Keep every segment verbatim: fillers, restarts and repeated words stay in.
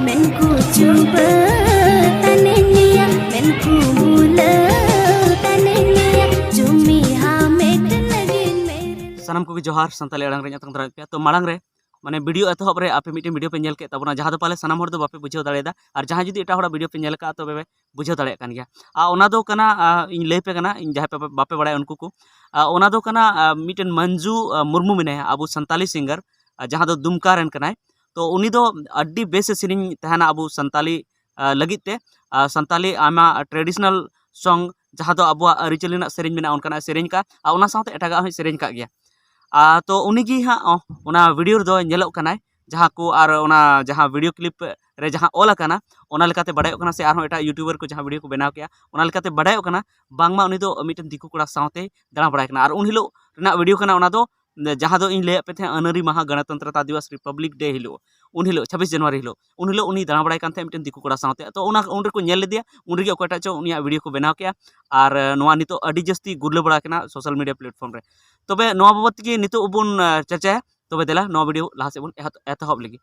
ᱢᱮᱱᱠᱩ ᱪᱩᱵᱟᱹ ᱛᱟᱱᱮᱧᱟ, ᱢᱮᱱᱠᱩ ᱵᱩᱞᱟᱹᱣ ᱛᱟᱱᱮᱧᱟ, ᱡᱩᱢᱤ ᱦᱟᱢᱮᱴ ᱞᱟᱹᱜᱤᱫ ᱢᱮᱨᱮᱞ᱾ ᱥᱟᱱᱟᱢ ᱠᱚᱜᱮ ᱡᱚᱦᱟᱨ, ᱥᱟᱱᱛᱟᱲᱤ ᱟᱲᱟᱝ ᱨᱮᱧ ᱟᱛᱟᱝ ᱫᱟᱨᱟᱢᱮᱫ ᱯᱮᱭᱟ᱾ ᱛᱚ ᱢᱟᱲᱟᱝ ᱨᱮ ᱢᱟᱱᱮ ᱵᱷᱤᱰᱤᱭᱳ ᱮᱛᱚᱦᱚᱵ ᱨᱮ ᱟᱯᱮ ᱢᱤᱫᱴᱮᱱ ᱵᱷᱤᱰᱤᱭᱳ ᱯᱮ ᱧᱮᱞ ᱠᱮᱫ ᱛᱟᱵᱚᱱᱟ, ᱡᱟᱦᱟᱸ ᱫᱚ ᱯᱟᱞᱮ ᱥᱟᱱᱟᱢ ᱦᱚᱲ ᱫᱚ ᱵᱟᱯᱮ ᱵᱩᱡᱷᱟᱹᱣ ᱫᱟᱲᱮᱭᱟᱫᱟ, ᱟᱨ ᱡᱟᱦᱟᱸᱭ ᱡᱩᱫᱤ ᱮᱴᱟᱜ ᱦᱚᱲᱟᱜ ᱵᱷᱤᱰᱤᱭᱳ ᱯᱮ ᱧᱮᱞ ᱠᱟᱜᱼᱟ ᱛᱚᱵᱮ ᱯᱮ ᱵᱩᱡᱷᱟᱹᱣ ᱫᱟᱲᱮᱭᱟᱜ ᱠᱟᱱ ᱜᱮᱭᱟ᱾ ᱟᱨ ᱚᱱᱟ ᱫᱚ ᱠᱟᱱᱟ, ᱟ, ᱤᱧ ᱞᱟᱹᱭ ᱯᱮ ᱠᱟᱱᱟ, ᱤᱧ ᱡᱟᱦᱟᱸᱭ ᱯᱮ ᱵᱟᱯᱮ ᱵᱟᱲᱟᱭᱟ ᱩᱱᱠᱩ ᱠᱚ᱾ ᱟ, ᱚᱱᱟ ᱫᱚ ᱠᱟᱱᱟ, ᱟ, ᱢᱤᱫᱴᱮᱱ ᱢᱟᱱᱡᱩ, ᱟ, ᱢᱩᱨᱢᱩ ᱢᱮᱱᱟᱭᱟ, ᱟᱵᱚ ᱥᱟᱱᱛᱟᱞᱤ ᱥᱤᱝᱜᱟᱨ, ᱟ, ᱡᱟᱦᱟᱸ ᱫᱚ ᱫᱩᱢᱠᱟ ᱨᱮᱱ ᱠᱟᱱᱟᱭ᱾ ᱛᱚ ᱩᱱᱤ ᱫᱚ ᱟᱹᱰᱤ ᱵᱮᱥ ᱮ ᱥᱮᱨᱮᱧ ᱛᱟᱦᱮᱱᱟ ᱟᱵᱚ ᱥᱟᱱᱛᱟᱞᱤ, ᱟ, ᱞᱟᱹᱜᱤᱫ ᱛᱮ, ᱟ, ᱥᱟᱱᱛᱟᱞᱤ ᱟᱭᱢᱟ ᱴᱨᱮᱰᱤᱥᱚᱱᱟᱞ ᱥᱚᱝ, ᱡᱟᱦᱟᱸ ᱫᱚ ᱟᱵᱚᱣᱟᱜ ᱟᱹᱨᱤᱪᱟᱹᱞᱤ ᱨᱮᱱᱟᱜ ᱥᱮᱨᱮᱧ ᱢᱮᱱᱟᱜᱼᱟ, ᱚᱱᱠᱟᱱᱟᱜ ᱮ ᱥᱮᱨᱮᱧ ᱠᱟᱜᱼᱟ, ᱟᱨ ᱚᱱᱟ ᱥᱟᱶᱛᱮ ᱮᱴᱟᱜᱟᱜ ᱦᱚᱸᱭ ᱥᱮᱨᱮᱧ ᱠᱟᱜ ᱜᱮᱭᱟ᱾ ᱟ, ᱛᱚ ᱩᱱᱤ ᱜᱮ ᱦᱟᱸᱜ, ᱚ, ᱚᱱᱟ ᱵᱷᱤᱰᱤᱭᱳ ᱨᱮᱫᱚ ᱧᱮᱞᱚᱜ ᱠᱟᱱᱟᱭ, ᱡᱟᱦᱟᱸ ᱠᱚ ᱟᱨ ᱚᱱᱟ ᱡᱟᱦᱟᱸ ᱵᱷᱤᱰᱤᱭᱳ ᱠᱞᱤᱯ ᱨᱮ ᱡᱟᱦᱟᱸ ᱚᱞ ᱟᱠᱟᱱᱟ, ᱚᱱᱟ ᱞᱮᱠᱟᱛᱮ ᱵᱟᱰᱟᱭᱚᱜ ᱠᱟᱱᱟ, ᱥᱮ ᱟᱨᱦᱚᱸ ᱮᱴᱟᱜ ᱭᱩᱴᱩᱵᱟᱨ ᱠᱚ ᱡᱟᱦᱟᱸ ᱵᱷᱤᱰᱤᱭᱳ ᱠᱚ ᱵᱮᱱᱟᱣ ᱠᱮᱜᱼᱟ, ᱚᱱᱟ ᱞᱮᱠᱟᱛᱮ ᱵᱟᱰᱟᱭᱚᱜ ᱠᱟᱱᱟ ᱵᱟᱝᱢᱟ ᱩᱱᱤ ᱫᱚ ᱢᱤᱫᱴᱮᱱ ᱫᱤᱠᱩ ᱠᱚᱲᱟ ᱥᱟᱶᱛᱮ ᱫᱟᱬᱟ ᱵᱟᱲᱟᱭ ᱠᱟᱱᱟ᱾ ᱟᱨ ᱩᱱ ᱦᱤᱞᱳᱜ ᱨᱮᱱᱟᱜ ᱵᱷᱤᱰᱤᱭᱳ ᱠᱟᱱᱟ ᱚᱱᱟ ᱫᱚ, ᱡᱟᱦᱟᱸ ᱫᱚ ᱤᱧ ᱞᱟᱹᱭᱟᱫ ᱯᱮ ᱛᱟᱦᱮᱸᱫ ᱟᱹᱱᱟᱹᱨᱤ ᱢᱟᱦᱟ, ᱜᱚᱱᱚᱛᱚᱱᱛᱨᱚ ᱫᱤᱵᱚᱥ, ᱨᱤᱯᱟᱵᱽᱞᱤᱠ ᱰᱮ ᱦᱤᱞᱳᱜ, ᱩᱱ ᱦᱤᱞᱳᱜ ᱪᱷᱟᱵᱵᱤᱥ ᱡᱟᱱᱩᱣᱟᱨᱤ ᱦᱤᱞᱳᱜ, ᱩᱱ ᱦᱤᱞᱳᱜ ᱩᱱᱤ ᱫᱟᱬᱟ ᱵᱟᱲᱟᱭ ᱠᱟᱱ ᱛᱟᱦᱮᱸᱫ ᱢᱤᱫᱴᱮᱱ ᱫᱤᱠᱩ ᱠᱚᱲᱟ ᱥᱟᱶᱛᱮ᱾ ᱛᱚ ᱚᱱᱟ ᱩᱱ ᱨᱮᱠᱚ ᱧᱮᱞ ᱞᱮᱫᱮᱭᱟ, ᱩᱱ ᱨᱮᱜᱮ ᱚᱠᱚᱭᱴᱟᱜ ᱪᱚ ᱩᱱᱤᱭᱟᱜ ᱵᱷᱤᱰᱤᱭᱳ ᱠᱚ ᱵᱮᱱᱟᱣ ᱠᱮᱜᱼᱟ᱾ ᱟᱨ, ᱮ, ᱱᱚᱣᱟ ᱱᱤᱛᱚᱜ ᱟᱹᱰᱤ ᱡᱟᱹᱥᱛᱤ ᱜᱩᱨᱞᱟᱹ ᱵᱟᱲᱟ ᱠᱟᱱᱟ ᱥᱳᱥᱟᱞ ᱢᱤᱰᱤᱭᱟ ᱯᱞᱟᱴᱯᱷᱚᱨᱢ ᱨᱮ᱾ ᱛᱚᱵᱮ ᱱᱚᱣᱟ ᱵᱟᱵᱚᱫ ᱛᱮᱜᱮ ᱱᱤᱛᱚᱜ ᱵᱚᱱ, ᱮ, ᱪᱚᱨᱪᱟᱭᱟ᱾ ᱛᱚᱵᱮ ᱫᱮᱞᱟ ᱱᱚᱣᱟ ᱵᱷᱤᱰᱤᱭᱳ ᱞᱟᱦᱟ ᱥᱮᱫ ᱵᱚᱱ ᱮᱦᱚᱵ, ᱮᱛᱚᱦᱚᱵ ᱞᱮᱜᱮ᱾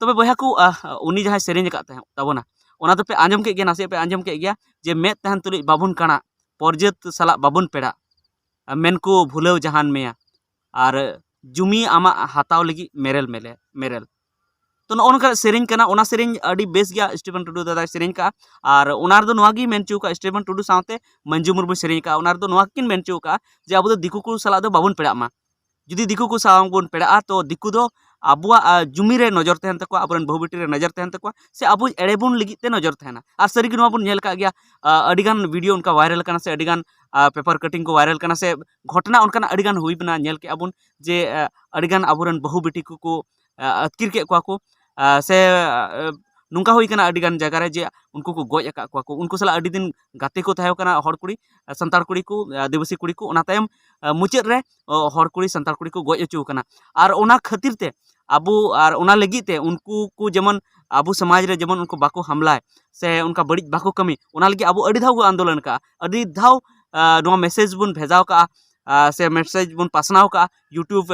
ᱛᱚᱵᱮ ᱵᱚᱭᱦᱟ ᱠᱚ, ᱟ, ᱩᱱᱤ ᱡᱟᱦᱟᱸᱭ ᱥᱮᱨᱮᱧ ᱟᱠᱟᱫ ᱛᱟᱦᱮᱸᱫ ᱛᱟᱵᱚᱱᱟ, ᱚᱱᱟ ᱫᱚᱯᱮ ᱟᱸᱡᱚᱢ ᱠᱮᱫ ᱜᱮᱭᱟ, ᱱᱟᱥᱮᱭᱟᱜ ᱯᱮ ᱟᱸᱡᱚᱢ ᱠᱮᱫ ᱜᱮᱭᱟ, ᱡᱮ ᱢᱮᱫ ᱛᱟᱦᱮᱱ ᱛᱩᱞᱩᱡ ᱵᱟᱵᱚᱱ ᱠᱟᱬᱟ, ᱯᱚᱨᱡᱟᱹᱛ ᱥᱟᱞᱟᱜ ᱵᱟᱵᱚᱱ ᱯᱮᱲᱟᱜ, ᱟ, ᱢᱮᱱᱠᱚ ᱵᱷᱩᱞᱟᱹᱣ ᱡᱟᱦᱟᱱ ᱢᱮᱭᱟ, ᱟᱨ ᱡᱩᱢᱤ ᱟᱢᱟᱜ ᱦᱟᱛᱟᱣ ᱞᱟᱹᱜᱤᱫ ᱢᱮᱨᱮᱞ ᱢᱮᱞᱮ-, ᱢᱮᱨᱮᱞ᱾ ᱛᱚ ᱱᱚᱜᱼᱚ ᱱᱚᱝᱠᱟ ᱥᱮᱨᱮᱧ ᱠᱟᱱᱟ, ᱚᱱᱟ ᱥᱮᱨᱮᱧ ᱟᱹᱰᱤ ᱵᱮᱥ ᱜᱮᱭᱟ, ᱥᱴᱤᱯᱷᱮᱱ ᱴᱩᱰᱩ ᱫᱟᱫᱟᱭ ᱥᱮᱨᱮᱧ ᱠᱟᱜᱼᱟ᱾ ᱟᱨ ᱚᱱᱟ ᱨᱮᱫᱚ ᱱᱚᱣᱟ ᱜᱮᱭ ᱢᱮᱱ ᱦᱚᱪᱚ ᱠᱟᱜᱼᱟ, ᱥᱴᱤᱯᱷᱮᱱ ᱴᱩᱰᱩ ᱥᱟᱶᱛᱮ ᱢᱟᱹᱱᱡᱩ ᱢᱩᱨᱢᱩᱭ ᱥᱮᱨᱮᱧ ᱠᱟᱜᱼᱟ, ᱚᱱᱟ ᱨᱮᱫᱚ ᱱᱚᱣᱟ ᱠᱤᱱ ᱢᱮᱱ ᱦᱚᱪᱚ ᱠᱟᱜᱼᱟ ᱡᱮ ᱟᱵᱚ ᱫᱚ ᱫᱤᱠᱩ ᱠᱚ ᱥᱟᱞᱟᱜ ᱫᱚ ᱵᱟᱵᱚᱱ ᱯᱮᱲᱟᱜ ᱢᱟ᱾ ᱡᱩᱫᱤ ᱫᱤᱠᱩ ᱠᱚ ᱥᱟᱶ ᱵᱚᱱ ᱯᱮᱲᱟᱜᱼᱟ, ᱛᱚ ᱫᱤᱠᱩ ᱫᱚ ᱟᱵᱚᱣᱟᱜ, ᱟ, ᱡᱩᱢᱤ ᱨᱮ ᱱᱚᱡᱚᱨ ᱛᱟᱦᱮᱱ ᱛᱟᱠᱚᱣᱟ, ᱟᱵᱚᱨᱮᱱ ᱵᱟᱹᱦᱩ ᱵᱤᱴᱤ ᱨᱮ ᱱᱚᱡᱚᱨ ᱛᱟᱦᱮᱱ ᱛᱟᱠᱚᱣᱟ, ᱥᱮ ᱟᱵᱚ ᱮᱲᱮ ᱵᱚᱱ ᱞᱟᱹᱜᱤᱫ ᱛᱮ ᱱᱚᱡᱚᱨ ᱛᱟᱦᱮᱱᱟ᱾ ᱟᱨ ᱥᱟᱹᱨᱤᱜᱮ ᱱᱚᱣᱟ ᱵᱚᱱ ᱧᱮᱞ ᱠᱟᱜ ᱜᱮᱭᱟ, ᱟ, ᱟᱹᱰᱤᱜᱟᱱ ᱵᱷᱤᱰᱤᱭᱳ ᱚᱱᱠᱟ ᱵᱷᱟᱭᱨᱟᱞ ᱠᱟᱱᱟ, ᱥᱮ ᱟᱹᱰᱤᱜᱟᱱ, ᱟ, ᱯᱮᱯᱟᱨ ᱠᱟᱴᱤᱝ ᱠᱚ ᱵᱷᱟᱭᱨᱟᱞ ᱠᱟᱱᱟ, ᱥᱮ ᱜᱷᱚᱴᱚᱱᱟ ᱚᱱᱠᱟᱱᱟᱜ ᱟᱹᱰᱤᱜᱟᱱ ᱦᱩᱭ ᱠᱟᱱᱟ, ᱧᱮᱞ ᱠᱮᱜᱼᱟ ᱵᱚᱱ ᱡᱮ, ᱟ, ᱟᱹᱰᱤᱜᱟᱱ ᱟᱵᱚᱨᱮᱱ ᱵᱟᱹᱦᱩ ᱵᱤᱴᱤ ᱠᱚᱠᱚ, ᱟ, ᱟᱹᱛᱠᱤᱨ ᱠᱮᱫ ᱠᱚᱣᱟ ᱠᱚ, ᱟ, ᱥᱮ, ᱟ, ᱱᱚᱝᱠᱟ ᱦᱩᱭ ᱠᱟᱱᱟ ᱟᱹᱰᱤᱜᱟᱱ ᱡᱟᱭᱜᱟ ᱨᱮ ᱡᱮ ᱩᱱᱠᱩ ᱠᱚ ᱜᱚᱡ ᱟᱠᱟᱫ ᱠᱚᱣᱟ ᱠᱚ, ᱩᱱᱠᱩ ᱥᱟᱞᱟᱜ ᱟᱹᱰᱤ ᱫᱤᱱ ᱜᱟᱛᱮ ᱠᱚ ᱛᱟᱦᱮᱸ ᱠᱟᱱᱟ ᱦᱚᱲ ᱠᱩᱲᱤ, ᱟ, ᱥᱟᱱᱛᱟᱲ ᱠᱩᱲᱤ ᱠᱚ, ᱟ, ᱟᱹᱫᱤᱵᱟᱹᱥᱤ ᱠᱩᱲᱤ ᱠᱚ, ᱚᱱᱟ ᱛᱟᱭᱚᱢ, ᱟ, ᱢᱩᱪᱟᱹᱫ ᱨᱮ, ᱚ, ᱦᱚᱲ ᱠᱩᱲᱤ ᱥᱟᱱᱛᱟᱲ ᱠᱩᱲᱤ ᱠᱚ ᱜᱚᱡ ᱦᱚᱪᱚ ᱠᱟᱱᱟ᱾ ᱟᱨ ᱚᱱᱟ ᱠᱷᱟᱹᱛᱤᱨ ᱛᱮ ᱟᱵᱚ, ᱟᱨ ᱚᱱᱟ ᱞᱟᱹᱜᱤᱫ ᱛᱮ ᱩᱱᱠᱩ ᱠᱚ ᱡᱮᱢᱚᱱ ᱟᱵᱚ ᱥᱚᱢᱟᱡᱽ ᱨᱮ ᱡᱮᱢᱚᱱ ᱩᱱᱠᱩ ᱵᱟᱠᱚ ᱦᱟᱢᱞᱟᱭ ᱥᱮ ᱚᱱᱠᱟ ᱵᱟᱹᱲᱤᱡ ᱵᱟᱠᱚ ᱠᱟᱹᱢᱤ, ᱚᱱᱟ ᱞᱟᱹᱜᱤᱫ ᱟᱵᱚ ᱟᱹᱰᱤ ᱫᱷᱟᱣ ᱵᱚ ᱟᱱᱫᱳᱞᱚᱱ ᱠᱟᱜᱼᱟ, ᱟᱹᱰᱤ ᱫᱷᱟᱣ, ᱟ, ᱱᱚᱣᱟ ᱢᱮᱥᱮᱡᱽ ᱵᱚᱱ ᱵᱷᱮᱡᱟᱣ ᱠᱟᱜᱼᱟ, ᱟ, ᱥᱮ ᱢᱮᱥᱮᱡᱽ ᱵᱚᱱ ᱯᱟᱥᱱᱟᱣ ᱠᱟᱜᱼᱟ YouTube,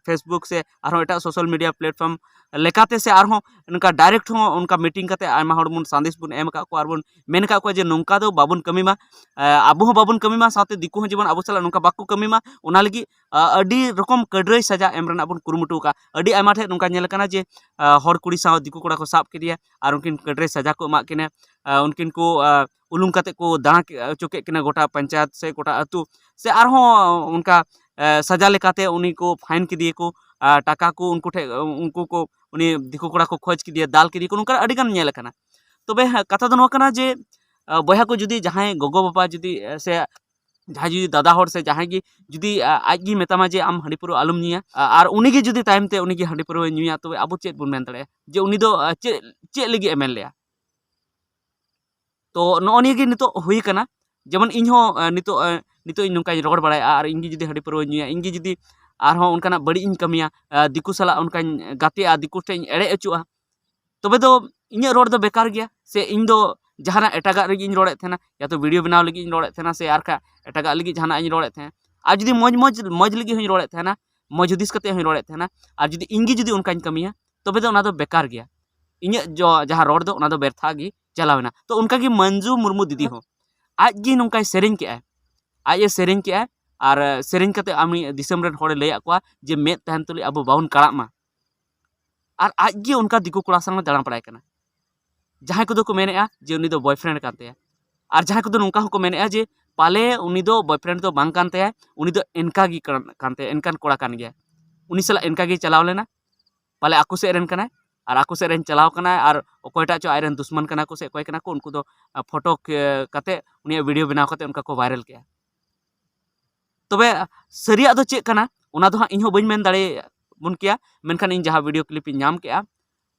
Facebook ᱥᱮ ᱟᱨᱦᱚᱸ ᱮᱴᱟᱜ social media platform ᱞᱮᱠᱟᱛᱮ ᱥᱮ ᱟᱨᱦᱚᱸ ᱱᱚᱝᱠᱟ direct ᱦᱚᱸ ᱚᱱᱠᱟ meeting ᱠᱟᱛᱮ ᱟᱭᱢᱟ ᱦᱚᱲ ᱵᱚᱱ ᱥᱟᱸᱫᱮᱥ ᱵᱚᱱ ᱮᱢ ᱟᱠᱟᱫ ᱠᱚᱣᱟ ᱟᱨ ᱵᱚᱱ ᱢᱮᱱ ᱟᱠᱟᱫ ᱠᱚᱣᱟ ᱡᱮ ᱱᱚᱝᱠᱟ ᱫᱚ ᱵᱟᱵᱚᱱ ᱠᱟᱹᱢᱤ ᱢᱟ᱾ ᱟᱵᱚ ᱦᱚᱸ ᱵᱟᱵᱚᱱ ᱠᱟᱹᱢᱤ ᱢᱟ, ᱥᱟᱶᱛᱮ ᱫᱤᱠᱩ ᱦᱚᱸ ᱡᱮᱢᱚᱱ ᱟᱵᱚ ᱥᱟᱞᱟᱜ ᱱᱚᱝᱠᱟ ᱵᱟᱠᱚ ᱠᱟᱹᱢᱤ ᱢᱟ, ᱚᱱᱟ ᱞᱟᱹᱜᱤᱫ ᱟᱹᱰᱤ ᱨᱚᱠᱚᱢ ᱠᱟᱹᱰᱨᱟᱹᱭ ᱥᱟᱡᱟ ᱮᱢ ᱨᱮᱱᱟᱜ ᱵᱚᱱ ᱠᱩᱨᱩᱢᱩᱴᱩ ᱟᱠᱟᱫᱼᱟ᱾ ᱟᱹᱰᱤ ᱟᱭᱢᱟ ᱴᱷᱮᱱ ᱱᱚᱝᱠᱟ ᱧᱮᱞ ᱟᱠᱟᱱᱟ ᱡᱮ ᱦᱚᱲ ᱠᱩᱲᱤ ᱥᱟᱶ ᱫᱤᱠᱩ ᱠᱚᱲᱟ ᱠᱚ ᱥᱟᱵ ᱠᱮᱫᱮᱭᱟ ᱟᱨ ᱩᱱᱠᱤᱱ ᱠᱟᱹᱰᱨᱟᱹᱭ ᱥᱟᱡᱟ ᱠᱚ ᱮᱢᱟᱜ ᱠᱤᱱᱟ᱾ ᱩᱱᱠᱤᱱ ᱠᱚ ᱩᱞᱩᱝ ᱠᱟᱛᱮ ᱠᱚ ᱫᱟᱬᱟ ᱦᱚᱪᱚ ᱠᱮᱫ ᱠᱤᱱᱟ ᱜᱚᱴᱟ ᱯᱚᱧᱪᱟᱭᱮᱛ ᱥᱮ ᱜᱚᱴᱟ ᱟᱹᱛᱩ ᱥᱮ ᱟᱨᱦᱚᱸ ᱚᱱᱠᱟ ᱥᱟᱡᱟ ᱞᱮᱠᱟᱛᱮ ᱩᱱᱤ ᱠᱚ fine ᱠᱮᱫᱮᱭᱟ ᱠᱚ᱾ ᱴᱟᱠᱟ ᱠᱚ ᱩᱱᱠᱩ ᱴᱷᱮᱱ, ᱩᱱᱠᱩ ᱠᱚ, ᱩᱱᱤ ᱫᱤᱠᱩ ᱠᱚᱲᱟ ᱠᱚ ᱠᱷᱚᱡᱽ ᱠᱮᱫᱮᱭᱟ, ᱫᱟᱞ ᱠᱮᱫᱮᱭᱟ ᱠᱚ, ᱱᱚᱝᱠᱟ ᱟᱹᱰᱤ ᱜᱟᱱ ᱧᱮᱞ ᱟᱠᱟᱱᱟ᱾ ᱛᱚᱵᱮ ᱦᱮᱸ, ᱠᱟᱛᱷᱟ ᱫᱚ ᱱᱚᱣᱟ ᱠᱟᱱᱟ ᱡᱮ ᱵᱚᱭᱦᱟ ᱠᱚ, ᱡᱩᱫᱤ ᱡᱟᱦᱟᱸᱭ ᱜᱚᱜᱚ ᱵᱟᱵᱟ ᱡᱩᱫᱤ ᱥᱮ ᱡᱟᱦᱟᱸᱭ ᱡᱩᱫᱤ ᱫᱟᱫᱟ ᱦᱚᱲ ᱥᱮ ᱡᱟᱦᱟᱸᱭ ᱜᱮ ᱡᱩᱫᱤ ᱟᱡ ᱜᱮ ᱢᱮᱛᱟᱢᱟ ᱡᱮ ᱟᱢ ᱦᱟᱺᱰᱤ ᱯᱟᱹᱣᱨᱟᱹ ᱟᱞᱚᱢ ᱧᱩᱭᱟ, ᱟᱨ ᱩᱱᱤ ᱜᱮ ᱡᱩᱫᱤ ᱛᱟᱭᱚᱢ ᱛᱮ ᱩᱱᱤ ᱜᱮ ᱦᱟᱺᱰᱤ ᱯᱟᱹᱣᱨᱟᱹᱭ ᱧᱩᱭᱟ, ᱛᱚᱵᱮ ᱟᱵᱚ ᱪᱮᱫ ᱵᱚᱱ ᱢᱮᱱ ᱫᱟᱲᱮᱭᱟᱜᱼᱟ ᱡᱮ ᱩᱱᱤ ᱫᱚ ᱪᱮᱫ, ᱪᱮᱫ ᱞᱟᱹᱜᱤᱫ ᱮ ᱢᱮᱱ ᱞᱮᱜᱼᱟ? ᱛᱚ ᱱᱚᱜᱼᱚ ᱱᱤᱭᱟᱹ ᱜᱮ ᱱᱤᱛᱚᱜ ᱦᱩᱭ ᱠᱟᱱᱟ᱾ ᱡᱮᱢᱚᱱ ᱤᱧ ᱦᱚᱸ ᱱᱤᱛᱚᱜ, ᱱᱤᱛᱚᱜ ᱤᱧ ᱱᱚᱝᱠᱟᱧ ᱨᱚᱲ ᱵᱟᱲᱟᱭᱟ ᱟᱨ ᱤᱧ ᱜᱮ ᱡᱩᱫᱤ ᱦᱟᱺᱰᱤ ᱯᱟᱹᱣᱨᱟᱹᱧ ᱧᱩᱭᱟ, ᱤᱧ ᱜᱮ ᱡᱩᱫᱤ ᱟᱨᱦᱚᱸ ᱚᱱᱠᱟᱱᱟᱜ ᱵᱟᱹᱲᱤᱡ ᱤᱧ ᱠᱟᱹᱢᱤᱭᱟ, ᱫᱤᱠᱩ ᱥᱟᱞᱟᱜ ᱚᱱᱠᱟᱧ ᱜᱟᱛᱮᱜᱼᱟ, ᱫᱤᱠᱩ ᱴᱷᱮᱱ ᱤᱧ ᱮᱲᱮ ᱚᱪᱚᱜᱼᱟ, ᱛᱚᱵᱮ ᱫᱚ ᱤᱧᱟᱹᱜ ᱨᱚᱲ ᱫᱚ ᱵᱮᱠᱟᱨ ᱜᱮᱭᱟ᱾ ᱥᱮ ᱤᱧ ᱫᱚ ᱡᱟᱦᱟᱱᱟᱜ ᱮᱴᱟᱜᱟᱜ ᱨᱮᱜᱮᱧ ᱨᱚᱲᱮᱫ ᱛᱟᱦᱮᱱᱟ, ᱭᱟ ᱛᱚ video ᱵᱮᱱᱟᱣ ᱞᱟᱹᱜᱤᱫ ᱤᱧ ᱨᱚᱲᱮᱫ ᱛᱟᱦᱮᱱᱟ ᱥᱮ ᱟᱨ ᱠᱷᱟᱡ ᱮᱴᱟᱜᱟᱜ ᱞᱟᱹᱜᱤᱫ ᱡᱟᱦᱟᱱᱟᱜ ᱤᱧ ᱨᱚᱲᱮᱫ ᱛᱟᱦᱮᱱᱟ᱾ ᱟᱨ ᱡᱩᱫᱤ ᱢᱚᱡᱽ, ᱢᱚᱡᱽ, ᱢᱚᱡᱽ ᱞᱟᱹᱜᱤᱫ ᱦᱚᱸᱧ ᱨᱚᱲᱮᱫ ᱛᱟᱦᱮᱱᱟ, ᱢᱚᱡᱽ ᱦᱩᱫᱤᱥ ᱠᱟᱛᱮ ᱦᱚᱸᱧ ᱨᱚᱲᱮᱫ ᱛᱟᱦᱮᱱᱟ, ᱟᱨ ᱡᱩᱫᱤ ᱤᱧ ᱜᱮ ᱡᱩᱫᱤ ᱚᱱᱠᱟᱧ ᱠᱟᱹᱢᱤᱭᱟ, ᱛᱚᱵᱮ ᱫᱚ ᱚᱱᱟ ᱫᱚ ᱵᱮᱠᱟᱨ ᱜᱮᱭᱟ᱾ ᱤᱧᱟᱹᱜ ᱡᱚ-, ᱡᱟᱦᱟᱸ ᱨᱚᱲ ᱫᱚ ᱚᱱᱟ ᱫᱚ ᱵᱮᱨᱛᱷᱟ ᱜᱮ ᱪᱟᱞᱟᱣ ᱮᱱᱟ᱾ ᱛᱚ ᱚᱱᱠᱟ ᱜᱮ ᱢᱟᱹᱱᱡᱩ ᱢᱩᱨᱢᱩ ᱫᱤᱫᱤ ᱦᱚᱸ ᱟᱡ ᱜᱮ ᱱᱚᱝᱠᱟᱭ ᱥᱮᱨᱮᱧ ᱠᱮᱜᱼᱟᱭ, ᱟᱡ ᱮ ᱥᱮᱨᱮᱧ ᱠᱮᱜᱼᱟᱭ ᱟᱨ ᱥᱮᱨᱮᱧ ᱠᱟᱛᱮ ᱟᱢ ᱫᱤᱥᱚᱢ ᱨᱮᱱ ᱦᱚᱲᱮ ᱞᱟᱹᱭᱟᱫ ᱠᱚᱣᱟ ᱡᱮ ᱢᱮᱫ ᱛᱟᱦᱮᱱ ᱛᱩᱞᱩᱡ ᱟᱵᱚ ᱵᱟᱵᱚᱱ ᱠᱟᱲᱟᱜ ᱢᱟ᱾ ᱟᱨ ᱟᱡ ᱜᱮ ᱚᱱᱠᱟ ᱫᱤᱠᱩ ᱠᱚᱲᱟ ᱥᱟᱶ ᱫᱟᱬᱟ ᱵᱟᱲᱟᱭ ᱠᱟᱱᱟ᱾ ᱡᱟᱦᱟᱸᱭ ᱠᱚᱫᱚ ᱠᱚ ᱢᱮᱱᱮᱫᱼᱟ ᱡᱮ ᱩᱱᱤ ᱫᱚ boyfriend ᱠᱟᱱ ᱛᱟᱭᱟ, ᱟᱨ ᱡᱟᱦᱟᱸᱭ ᱠᱚᱫᱚ ᱱᱚᱝᱠᱟ ᱦᱚᱸᱠᱚ ᱢᱮᱱᱮᱫᱼᱟ ᱡᱮ ᱯᱟᱞᱮ ᱩᱱᱤ ᱫᱚ boyfriend ᱫᱚ ᱵᱟᱝ ᱠᱟᱱ ᱛᱟᱭᱟ, ᱩᱱᱤ ᱫᱚ ᱮᱱᱠᱟ ᱜᱮ ᱠᱟᱱ, ᱠᱟᱱ ᱛᱟᱭᱟ, ᱮᱱᱠᱟᱱ ᱠᱚᱲᱟ ᱠᱟᱱ ᱜᱮᱭᱟ, ᱩᱱᱤ ᱥᱟᱞᱟᱜ ᱮᱱᱠᱟ ᱜᱮ ᱪᱟᱞᱟᱣ ᱞᱮᱱᱟ, ᱯᱟᱞᱮ ᱟᱠᱚ ᱥᱮᱫ ᱨᱮᱱ ᱠᱟᱱᱟᱭ, ᱟᱨ ᱟᱠᱚ ᱥᱮᱫ ᱨᱮᱱ ᱪᱟᱞᱟᱣ ᱠᱟᱱᱟᱭ, ᱟᱨ ᱚᱠᱚᱭᱴᱟᱜ ᱪᱚ ᱟᱡᱨᱮᱱ ᱫᱩᱥᱢᱟᱱ ᱠᱟᱱᱟ ᱠᱚ ᱥᱮ ᱚᱠᱚᱭ ᱠᱟᱱᱟ ᱠᱚ, ᱩᱱᱠᱩ ᱫᱚ ᱯᱷᱳᱴᱳ ᱠᱟᱛᱮ ᱩᱱᱤᱭᱟᱜ video ᱵᱮᱱᱟᱣ ᱠᱟᱛᱮ ᱚᱱᱠᱟ ᱠᱚ viral ᱠᱮᱜᱼᱟ᱾ ᱛᱚᱵᱮ ᱥᱟᱹᱨᱤᱭᱟᱜ ᱫᱚ ᱪᱮᱫ ᱠᱟᱱᱟ, ᱚᱱᱟ ᱫᱚ ᱦᱟᱸᱜ ᱤᱧ ᱦᱚᱸ ᱵᱟᱹᱧ ᱢᱮᱱ ᱫᱟᱲᱮᱭᱟᱵᱚᱱ ᱠᱮᱭᱟ, ᱢᱮᱱᱠᱷᱟᱱ ᱤᱧ ᱡᱟᱦᱟᱸ video clip ᱤᱧ ᱧᱟᱢ ᱠᱮᱜᱼᱟ,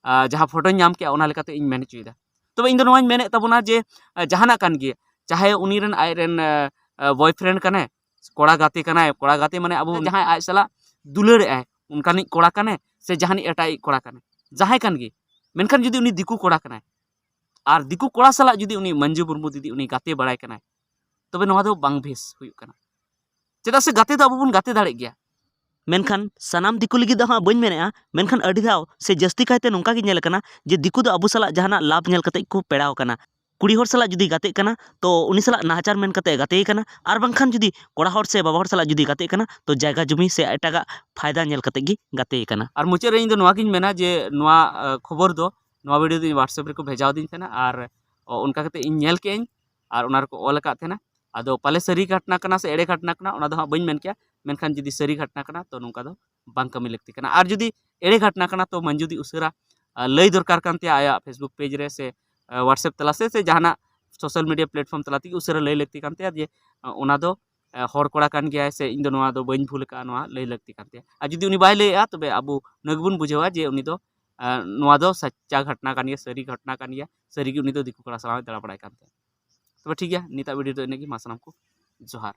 ᱟᱨ ᱡᱟᱦᱟᱸ ᱯᱷᱳᱴᱳᱧ ᱧᱟᱢ ᱠᱮᱜᱼᱟ, ᱚᱱᱟ ᱞᱮᱠᱟᱛᱮ ᱤᱧ ᱢᱮᱱ ᱦᱚᱪᱚᱭᱮᱫᱟ᱾ ᱛᱚᱵᱮ ᱤᱧ ᱫᱚ ᱱᱚᱣᱟᱧ ᱢᱮᱱᱮᱫ ᱛᱟᱵᱚᱱᱟ ᱡᱮ, ᱟᱨ ᱡᱟᱦᱟᱱᱟᱜ ᱠᱟᱱ ᱜᱮ, ᱪᱟᱦᱮ ᱩᱱᱤ ᱨᱮᱱ ᱟᱡ ᱨᱮᱱ, ᱟᱨ, boyfriend ᱠᱟᱱᱟᱭ, ᱠᱚᱲᱟ ᱜᱟᱛᱮ ᱠᱟᱱᱟᱭ, ᱠᱚᱲᱟ ᱜᱟᱛᱮ ᱢᱟᱱᱮ ᱟᱵᱚ ᱡᱟᱦᱟᱸᱭ ᱟᱡ ᱥᱟᱞᱟᱜ ᱫᱩᱞᱟᱹᱲᱮᱜᱼᱟᱭ, ᱚᱱᱠᱟᱱᱤᱡ ᱠᱚᱲᱟ ᱠᱟᱱᱟᱭ ᱥᱮ ᱡᱟᱦᱟᱱᱤᱡ ᱮᱴᱟᱜ ᱤᱡ ᱠᱚᱲᱟ ᱠᱟᱱᱟᱭ, ᱡᱟᱦᱟᱸᱭ ᱠᱟᱱ ᱜᱮ, ᱢᱮᱱᱠᱷᱟᱱ ᱡᱩᱫᱤ ᱩᱱᱤ ᱫᱤᱠᱩ ᱠᱚᱲᱟ ᱠᱟᱱᱟᱭ ᱟᱨ ᱫᱤᱠᱩ ᱠᱚᱲᱟ ᱥᱟᱞᱟᱜ ᱡᱩᱫᱤ ᱩᱱᱤ ᱢᱟᱹᱱᱡᱩ ᱢᱩᱨᱢᱩ ᱫᱤᱫᱤ ᱩᱱᱤ ᱜᱟᱛᱮ ᱵᱟᱲᱟᱭ ᱠᱟᱱᱟᱭ, ᱛᱚᱵᱮ ᱱᱚᱣᱟ ᱫᱚ ᱵᱟᱝ ᱵᱮᱥ ᱦᱩᱭᱩᱜ ᱠᱟᱱᱟ᱾ ᱪᱮᱫᱟᱜ ᱥᱮ ᱜᱟᱛᱮ ᱫᱚ ᱟᱵᱚ ᱵᱚᱱ ᱜᱟᱛᱮ ᱫᱟᱲᱮᱜ ᱜᱮᱭᱟ, ᱢᱮᱱᱠᱷᱟᱱ ᱥᱟᱱᱟᱢ ᱫᱤᱠᱩ ᱞᱟᱹᱜᱤᱫ ᱫᱚ ᱦᱟᱸᱜ ᱵᱟᱹᱧ ᱢᱮᱱᱮᱫᱼᱟ, ᱢᱮᱱᱠᱷᱟᱱ ᱟᱹᱰᱤ ᱫᱷᱟᱣ ᱥᱮ ᱡᱟᱹᱥᱛᱤ ᱠᱟᱭᱛᱮ ᱱᱚᱝᱠᱟ ᱜᱮ ᱧᱮᱞ ᱟᱠᱟᱱᱟ ᱡᱮ ᱫᱤᱠᱩ ᱫᱚ ᱟᱵᱚ ᱥᱟᱞᱟᱜ ᱡᱟᱦᱟᱱᱟᱜ ᱞᱟᱵᱷ ᱧᱮᱞ ᱠᱟᱛᱮ ᱠᱚ ᱯᱮᱲᱟᱣ ᱟᱠᱟᱱᱟ᱾ ᱠᱩᱲᱤ ᱦᱚᱲ ᱥᱟᱞᱟᱜ ᱡᱩᱫᱤ ᱜᱟᱛᱮᱜ ᱠᱟᱱᱟ, ᱛᱚ ᱩᱱᱤ ᱥᱟᱞᱟᱜ ᱱᱟᱦᱟᱪᱟᱨ ᱢᱮᱱ ᱠᱟᱛᱮ ᱜᱟᱛᱮ ᱠᱟᱱᱟ, ᱟᱨ ᱵᱟᱝᱠᱷᱟᱱ ᱡᱩᱫᱤ ᱠᱚᱲᱟ ᱦᱚᱲ ᱥᱮ ᱵᱟᱵᱟ ᱦᱚᱲ ᱥᱟᱞᱟᱜ ᱡᱩᱫᱤ ᱜᱟᱛᱮᱜ ᱠᱟᱱᱟ, ᱛᱚ ᱡᱟᱭᱜᱟ ᱡᱚᱢᱤ ᱥᱮ ᱮᱴᱟᱜᱟᱜ ᱯᱷᱟᱭᱫᱟ ᱧᱮᱞ ᱠᱟᱛᱮ ᱜᱮ ᱜᱟᱛᱮ ᱠᱟᱱᱟ᱾ ᱟᱨ ᱢᱩᱪᱟᱹᱫ ᱨᱮ ᱤᱧ ᱫᱚ ᱱᱚᱣᱟ ᱜᱤᱧ ᱢᱮᱱᱟ ᱡᱮ ᱱᱚᱣᱟ, ᱟ, ᱠᱷᱚᱵᱚᱨ ᱫᱚ, ᱱᱚᱣᱟ video ᱫᱚ ᱤᱧ WhatsApp ᱨᱮᱠᱚ ᱵᱷᱮᱡᱟ ᱟᱹᱫᱤᱧ ᱛᱟᱦᱮᱱᱟ, ᱟᱨ, ᱚ, ᱚᱱᱠᱟ ᱠᱟᱛᱮ ᱤᱧ ᱧᱮᱞ ᱠᱮᱜᱼᱟᱹᱧ, ᱟᱨ ᱚᱱᱟ ᱨᱮᱠᱚ ᱚᱞ ᱟᱠᱟᱫ ᱛᱟᱦᱮᱱᱟ᱾ ᱟᱫᱚ ᱯᱟᱞᱮ ᱥᱟᱹᱨᱤ ᱜᱷᱚᱴᱱᱟ ᱠᱟᱱᱟ ᱥᱮ ᱮᱲᱮ ᱜᱷᱚᱴᱱᱟ ᱠᱟᱱᱟ, ᱚᱱᱟ ᱫᱚ ᱦᱟᱸᱜ ᱵᱟᱹᱧ ᱢᱮᱱ ᱠᱮᱭᱟ, ᱢᱮᱱᱠᱷᱟᱱ ᱡᱩᱫᱤ ᱥᱟᱹᱨᱤ ᱜᱷᱚᱴᱱᱟ ᱠᱟᱱᱟ, ᱛᱚ ᱱᱚᱝᱠᱟ ᱫᱚ ᱵᱟᱝ ᱠᱟᱹᱢᱤ ᱞᱟᱹᱠᱛᱤ ᱠᱟᱱᱟ᱾ ᱟᱨ ᱡᱩᱫᱤ ᱮᱲᱮ ᱜᱷᱚᱴᱱᱟ ᱠᱟᱱᱟ, ᱛᱚ ᱢᱚᱧᱡᱩ ᱫᱤ ᱩᱥᱟᱹᱨᱟ, ᱟ, ᱞᱟᱹᱭ ᱫᱚᱨᱠᱟᱨ ᱠᱟᱱ ᱛᱟᱭᱟ ᱟᱭᱟᱜ Facebook page ᱨᱮ ᱥᱮ, ᱟ, WhatsApp ᱛᱟᱞᱟ ᱥᱮ, ᱥᱮ ᱡᱟᱦᱟᱱᱟᱜ social media platform ᱛᱟᱞᱟ ᱛᱮᱜᱮ ᱩᱥᱟᱹᱨᱟ ᱞᱟᱹᱭ ᱞᱟᱹᱠᱛᱤ ᱠᱟᱱ ᱛᱟᱭᱟ ᱡᱮ, ᱟ, ᱚᱱᱟ ᱫᱚ, ᱟ, ᱦᱚᱲ ᱠᱚᱲᱟ ᱠᱟᱱ ᱜᱮᱭᱟᱭ ᱥᱮ ᱤᱧ ᱫᱚ ᱱᱚᱣᱟ ᱫᱚ ᱵᱟᱹᱧ ᱵᱷᱩᱞ ᱟᱠᱟᱫᱼᱟ, ᱱᱚᱣᱟ ᱞᱟᱹᱭ ᱞᱟᱹᱠᱛᱤ ᱠᱟᱱ ᱛᱟᱭᱟ᱾ ᱟᱨ ᱡᱩᱫᱤ ᱩᱱᱤ ᱵᱟᱭ ᱞᱟᱹᱭᱮᱜᱼᱟ, ᱛᱚᱵᱮ ᱟᱵᱚ ᱱᱚᱣᱟ ᱜᱮᱵᱚᱱ ᱵᱩᱡᱷᱟᱹᱣᱟ ᱡᱮ ᱩᱱᱤ ᱫᱚ, ᱟ, ᱱᱚᱣᱟ ᱫᱚ ᱥᱟᱪᱪᱟ ᱜᱷᱚᱴᱱᱟ ᱠᱟᱱ ᱜᱮᱭᱟ, ᱥᱟᱹᱨᱤ ᱜᱷᱚᱴᱱᱟ ᱠᱟᱱ ᱜᱮᱭᱟ, ᱥᱟᱹᱨᱤᱜᱮ ᱩᱱᱤ ᱫᱚ ᱫᱤᱠᱩ ᱠᱚᱲᱟ ᱥᱟᱞᱟᱜ ᱮ ᱫᱟᱬᱟ ᱵᱟᱲᱟᱭ ᱠᱟᱱ ᱛᱟᱦᱮᱸᱫ᱾ ᱛᱚᱵᱮ ᱴᱷᱤᱠ ᱜᱮᱭᱟ, ᱱᱤᱛᱟᱜ video ᱫᱚ ᱤᱱᱟᱹᱜ ᱜᱮ᱾ ᱢᱟ ᱥᱟᱱᱟᱢ ᱠᱚ ᱡᱚᱦᱟᱨ᱾